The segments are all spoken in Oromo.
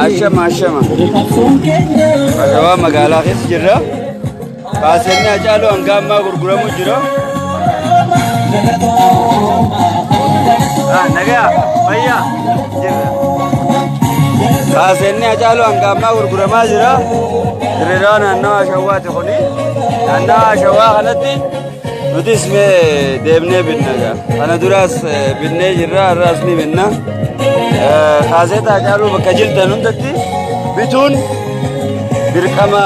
Ashama ashama. Shawaa magaalaa keessa jirra. Kaaseenni Hacaaluu hanga ammaa gurguramu jira. Nagaa fayyaa jirra. Kaaseenni Hacaaluu hanga ammaa gurguramaa jira. Dirreedhaa naannawa Shawwaati kuni. Naannawa Shawwaa kanatti nutis mee deemnee binna gaa. Kana duraas binnee jirra har'aas ni binna. Kaaseeta Hacaaluu bakka jirtan hundatti bituun dirqama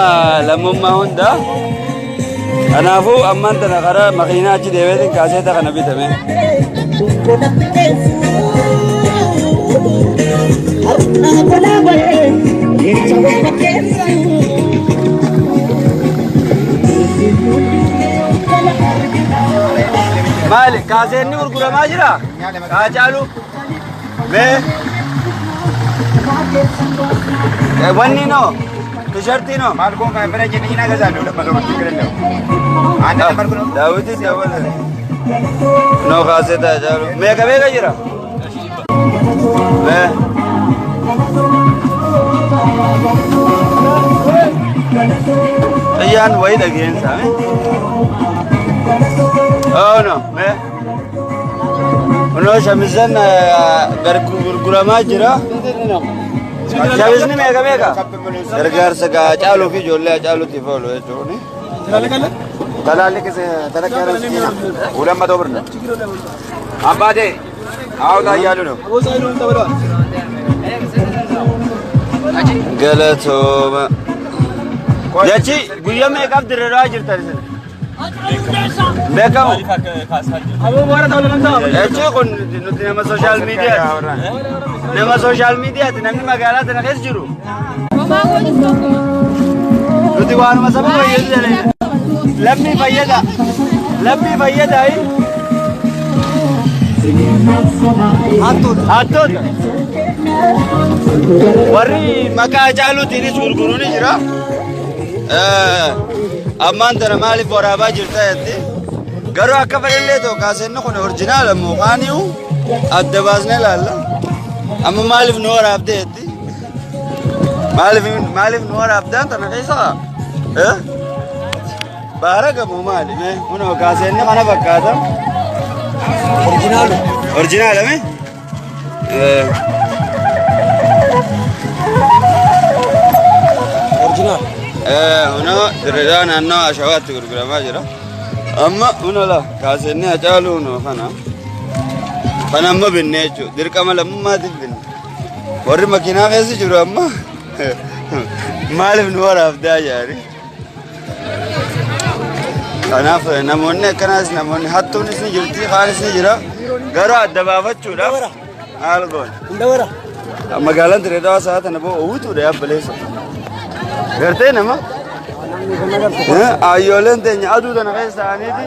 lammummaa hundaa. Kanaafuu ammaan tana karaa makiinaa achi deemeetiin kaaseeta kana bitame. Maali kaaseenni gurguramaa jira? Haacaaluu. Mee. Wanni noo tishartii noo. Maal kun kan bira jenni na gaza dole malo ችግር የለውም። አንድ ነበር ነው Daawwitii dabala. Noo kaaseeta Haacaaluu. Meeqa meeqa jira? Mee. Xiyyaan wayii dhageensa. Oh no, mee. Kunoo shamizan gurguramaa jira. Shamizni meeqa meeqa? Gargaarsa Haacaaluu fi ijoollee Haacaaluutiif oolu jechuun. ትላልቅ ተለቅ ያለ 200 ብር ነው። አባቴ አውጣ እያሉ ነው። Galatooma. Jechi guyyaa meeqaaf dirreedhaa jirtan isin? Beekamu. Jechi kun nuti nama sooshaal miidiyaati. Nama sooshaal miidiyaati namni magaalaa tana keessa jiru. Nuti waanuma saba fayyadu jedhanii. Lammii fayyada. Lammii fayyada. Hattoota. Warri maqaa Haacaaluutiinis gurguruu ni jira. Ammaan tana maaliif waraabaa jirta jetti. Garuu akka fedhallee ta'u kaaseenni kun orjinaala moo kaaniyu adda baasnee ilaalla. Amma maaliif nu waraabde jetti. Maaliif maaliif nu waraabdaan tana keessa? Baara gamoo maali? Mee kunoo kaaseenni kana fakkaata. Orjinaala. Orjinaala mee? Kunoo dirreedhaa naannoo Ashawaatti gurguramaa jira. Amma kunoo la kaaseenni Haacaaluu kunoo kana. Kana amma binne jechuudha. Dirqama lammummaatiif binne. Warri makiinaa keessa jiru amma maaliif nu waraabdaa jaari. Kanaaf namoonni akkanaas namoonni hattuunis ni jirti kaanis ni jira. Garuu adda baafachuudhaaf maal goona? Magaalaan Dirreedawaa sa'a tana boo uwwituudha yaabbaleessa. Gartee nama ayyooleen teenya aduu tana keessa ta'aniiti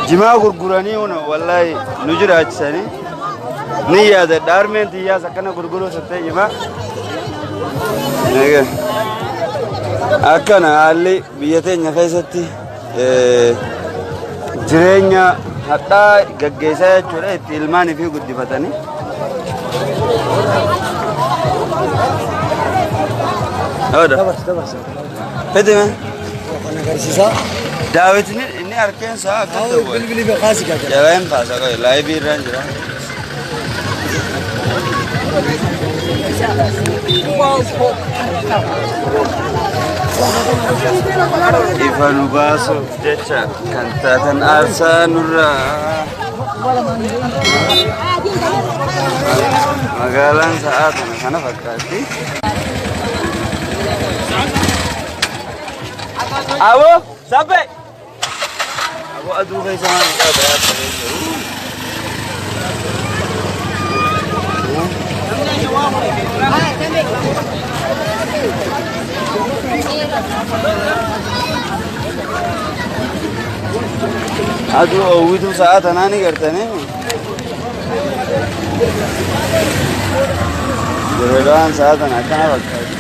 jimaa gurguranii huna wallaahi nu jiraachisanii ni yaadadha harmeen tiyyaas akkana gurguruu turtee jimaa. Akkana haalli biyya teenya keessatti jireenya hadhaa gaggeessaa jechuudha itti ilmaanii fi guddifatanii. Oda. Fedime. Daawit inni harkeensa akka ta'u. Jalaan kaasa qabe laayivii irraan jira. Ifa nu baasuuf jecha kan taatan aarsaa nurraa. Magaalaan sa'aa kana kana fakkaatti. Aboo sabbee. Aboo aduu keessa maal qabaa jiru? Aduu oowwituu sa'a tanaa ni gartanii. Dirreedhaan sa'a tana akkana fakkaatti.